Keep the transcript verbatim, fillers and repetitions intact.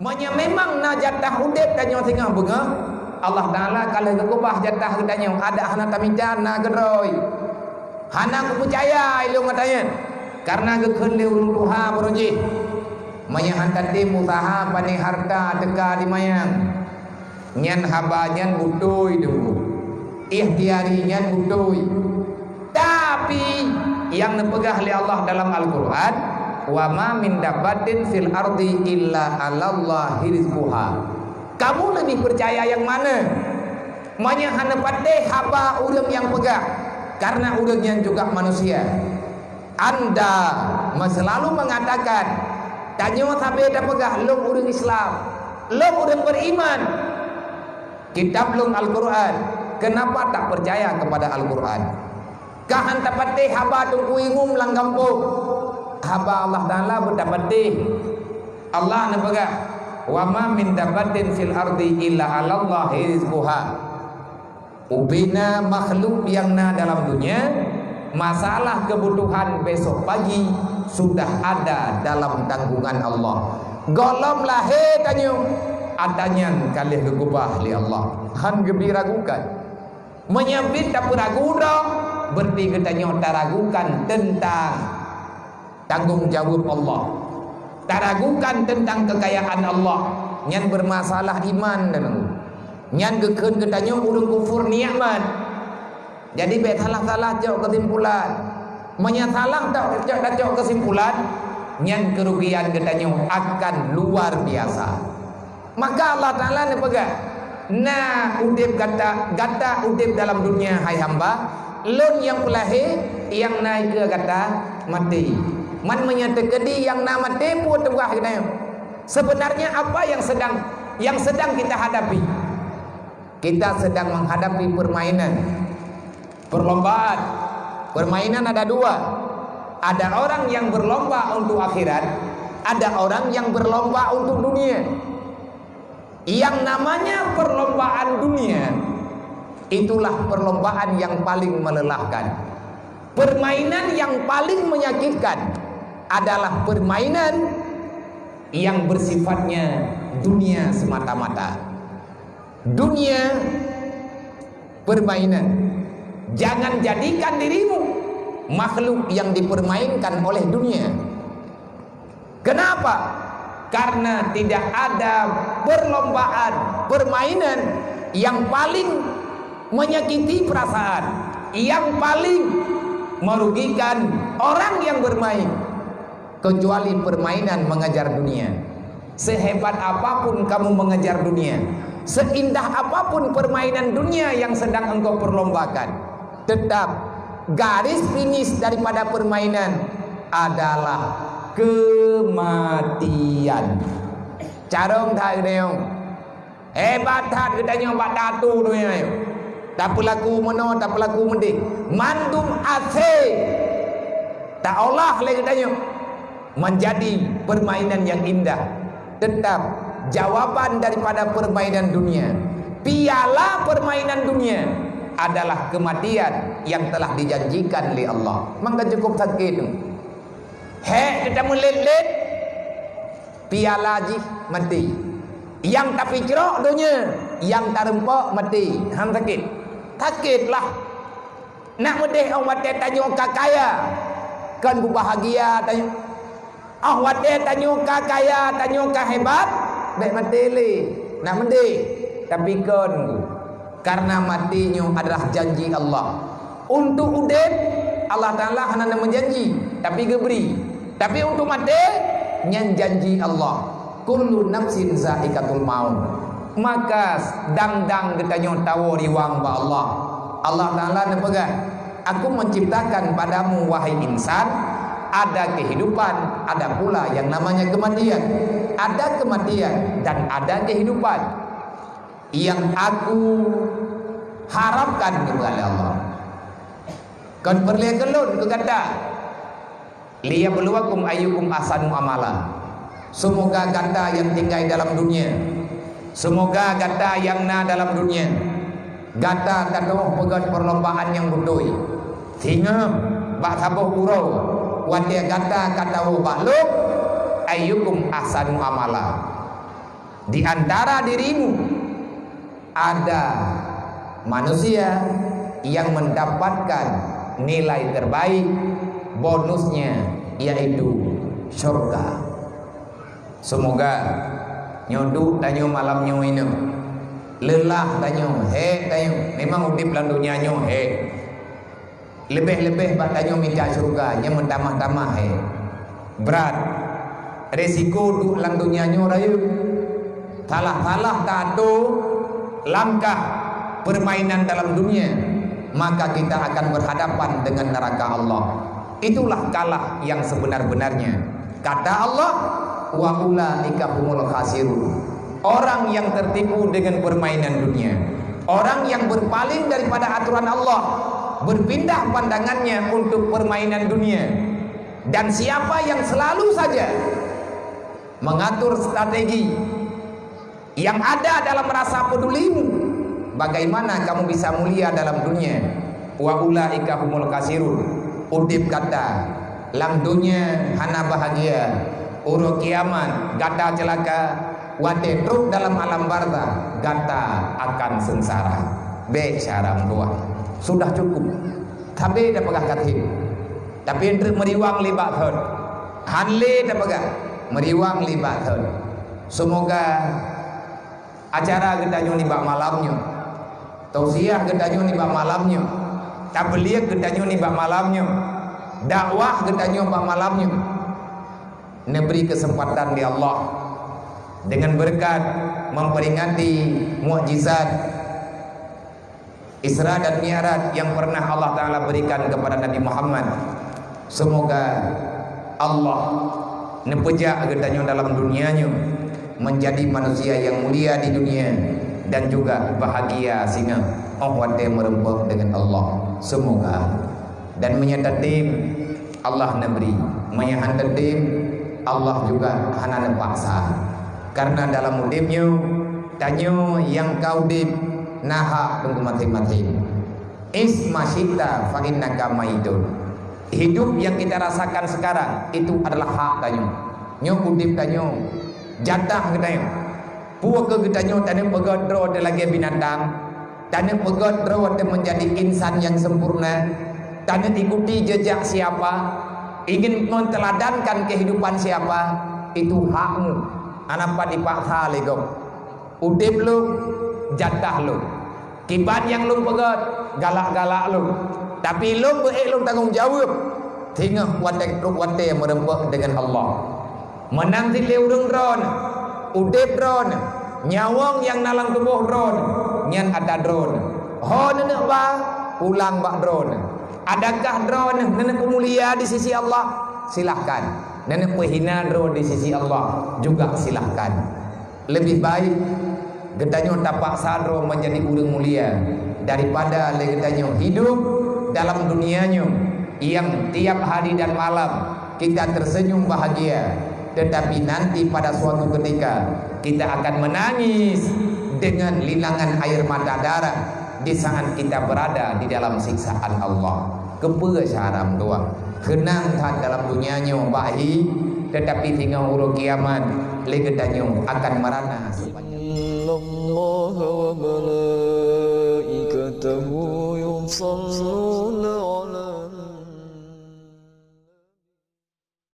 Meunyoe memang na jatah udeb tanyoe singoh beungoh, Allah Taala ka lheueh geukeubah jatah geutanyoe, adak hana tamita na keudroe. Hana kupeucaya ilôn gata nyan, kareuna geukheun lé ureuëng tuha baroe jih. Meunyoe han tatem useuha pané hareuta teuka di manyang, nyan haba nyan beutôi teungku. Ikhtiari nyan beutôi. Tapi, nyang neupeugah lé Allah dalam Al-Qur'an, "Wa ma min dabbatin fil ardi illa 'alallahi rizquha." Kamu leubeh peucaya nyang mana? Meunyoe hana patéh haba ureuëng nyang peugah, kareuna ureuëng nyan juga manusia. Anda meuselalu meungatakan, tanyoe sabe tapeugah, "Lôn ureuëng Islam, lôn ureuëng beriman, kitab lôn Al-Qur'an." Kenapa tak percaya kepada Al-Qur'an? Ka han tapatéh haba teungku imum lam gampông. Haba Allah Taala beutapatéh. Allah neupeugah, "Wa ma min dabbatin fil ardi illa 'alallahi rizquha." Ubena makhluk nyang na dalam dunia, masalah kebutuhan besok pagi sudah ada dalam tanggungan Allah. Gohlom lahé tanyoe, ata nyan ka lheueh geukeubah lé Allah. Han geubri ragukan. Meunyoe biet tapeuragu droe, berarti geutanyoe taragukan teuntang tanggong jaweueb Allah. Taragukan teuntang keukayaan Allah, nyan beureumasalah iman dan nyan geukheun geutanyoe ureuëng kufur nikmat. Jadi bék salah-salah cok keusimpulan. Meunyoe salah ta-, cok tacok keusimpulan, nyan keurugian geutanyoe akan luar biasa. Maka Allah Taala neupeugah, "Na udeb gata, gata udeb dalam dunia, hai hamba, Lôn nyang peulahé, nyang na keu gata maté. Man meunyoe teukeudi nyang na maté, peue tugaih geutanyoe? Sebenarnya apa yang sedang, yang sedang kita hadapi? Kita sedang menghadapi permainan, perlombaan. Permainan ada dua. Ada orang yang berlomba untuk akhirat, ada orang yang berlomba untuk dunia." Yang namanya perlombaan dunia, itulah perlombaan yang paling melelahkan. Permainan yang paling menyakitkan adalah permainan yang bersifatnya dunia semata-mata. Dunia permainan. Jangan jadikan dirimu makhluk yang dipermainkan oleh dunia. Kenapa? Karena tidak ada perlombaan, permainan yang paling menyakiti perasaan, yang paling merugikan orang yang bermain, kecuali permainan mengejar dunia. Sehebat apapun kamu mengejar dunia, seindah apapun permainan dunia yang sedang engkau perlombakan, tetap garis finish daripada permainan adalah kematian. Carông that geutanyoe. Hebat that geutanyoe bak tatu donya nyoe. Tapeulaku meunoe, tapeulaku meudéh. Mandum asé taolah lé geutanyoe menjadi permainan yang indah. Tetap jawaban daripada permainan dunia, piala permainan dunia adalah kematian yang telah dijanjikan lé Allah. Maka cukup sakét tu. Hék teutameulet-let, piala jih maté. Nyang tapicrok donya, nyang tareumpok maté. Han sakét? Sakét lah. Nak meudéh óh watée tanyoe ka kaya, kon beubahgia tanyoe. Óh watée tanyoe ka kaya, tanyoe ka hebat, bék maté lé. Nak meudéh, tapi kon. Karena maté nyoe adalah janji Allah. Untuk udeb, Allah Taala hana meujanji, tapi geubri. Tapi untuk maté, nyan janji Allah. Kullu nafsin zaikatul maut. Maka dang-dang geutanyoe tawoe riwang bak Allah. Allah Taala neupeugah, "Aku menciptakan padamu, wahai insan, ada kehidupan, ada pula yang namanya kematian." Ada kematian dan ada kehidupan. Nyang aku harapkan keupada Allah. Kon peureulée keu lôn keu gata. "Liyabluwakum ayyukum ahsanu amala." Semoga gata nyang tinggai dalam dunia, semoga gata nyang na dalam dunia, gata ka troh peugét perlombaan nyang beutôi. Singoh bak saboh uroe, watée gata ka tawoe bak lôn, "Ayyukum ahsanu amala." Di antara dirimu ada manusia yang mendapatkan nilai terbaik, bonusnya yaitu syurga. Semoga nyoe duek tanyoe malam nyoe inong, leulah tanyoe, hék tanyoe. Memang udeb lam donya nyoe hék. Leubeh-leubeh bak tanyoe mita syeuruga, nyan meutamah-tamah, he. Brat. Resiko duek lam donya nyoe rayeuk. Salah-salah taatur langkah permainan dalam dunia, maka kita akan berhadapan dengan neraka Allah. Itulah kalah yang sebenar-benarnya. Kata Allah, "Wa ulaika humul khasirun." Orang yang tertipu dengan permainan dunia, orang yang berpaling daripada aturan Allah, berpindah pandangannya untuk permainan dunia, dan siapa yang selalu saja mengatur strategi yang ada dalam rasa pedulimu, bagaimana kamu bisa mulia dalam dunia? Wa ulaika humul khasirun. Udeb gata lam dunia hana bahagia, uroe kiamat gata ceulaka, watée trok dalam alam barzakh gata akan seungsara. Bék syara meutuah. Sudah cukup. Sabe tapeugah ka theb. Tapi eunteuk meuriwang libak thon. Han lé tapeugah, meuriwang libak thon. Semoga acara geutanyoe nibak malam nyoe, tausiah geutanyoe nibak malam nyoe, tabliek geutanyoe nibak malam nyoe, dakwah geutanyoe bak malam nyoe, neubri keuseumpatan lé Allah dengan beureukat memperingati mukjizat Isra dan Mi'raj yang pernah Allah Taala berikan kepada Nabi Muhammad. Semoga Allah neupeujak geutanyoe dalam dunia nyoe menjadi manusia yang mulia di dunia dan juga bahagia singoh óh watée meureumpok dengan Allah. Semoga. Dan meunyoe tatem, Allah neubri. Meunyoe han tatem, Allah juga hana neupaksa. Karena dalam udeb nyoe, tanyoe nyang ka udeb na hak teungku maséng-maséng. "Ish ma syi'ta fa innaka maitun." Hidup yang kita rasakan sekarang itu adalah hak tanyoe. Nyoe udeb tanyoe, jatah geutanyoe. Peue keu geutanyoe taneuk peugét droe teuh lagée binatang, taneuk peugét droe teuh menjadi insan yang sempurna, taneuk ikuti jejak siapa, ingin meuteladankan kehidupan siapa, itu hakmu. Hana pat dipaksa lé gob. Udeb lôn, jatah lôn. Kiban nyang lôn peugét, galak-galak lôn. Tapi lôn beu ék lôn tanggong jaweueb. Singoh watée trok watée meureumpok deungon Allah. Meunan cit lé ureuëng droeneuh, udeb droeneuh, nyawöng nyang na lam tuboh droeneuh, nyan atra droeneuh. Ho neuneuk ba, pulang bak droeneuh. Adakah droeneuh neuneuk peumulia di sisi Allah? Silahkan. Neuneuk peuhina droe di sisi Allah juga silahkan. Leubeh baik geutanyoe tapaksa droe menjadi ureuëng mulia daripada lé geutanyoe hidup dalam dunia nyoe yang tiap hari dan malam kita tersenyum bahagia, tetapi nanti pada suatu ketika kita akan menangis dengan linangan air mata darah di saat kita berada di dalam siksaan Allah. Keupeue syara meutuah? Keunang that dalam dunia nyoe bak hi, tetapi singoh uroe kiamat lé geutanyoe akan meurana. إن الله وملائكته يصلون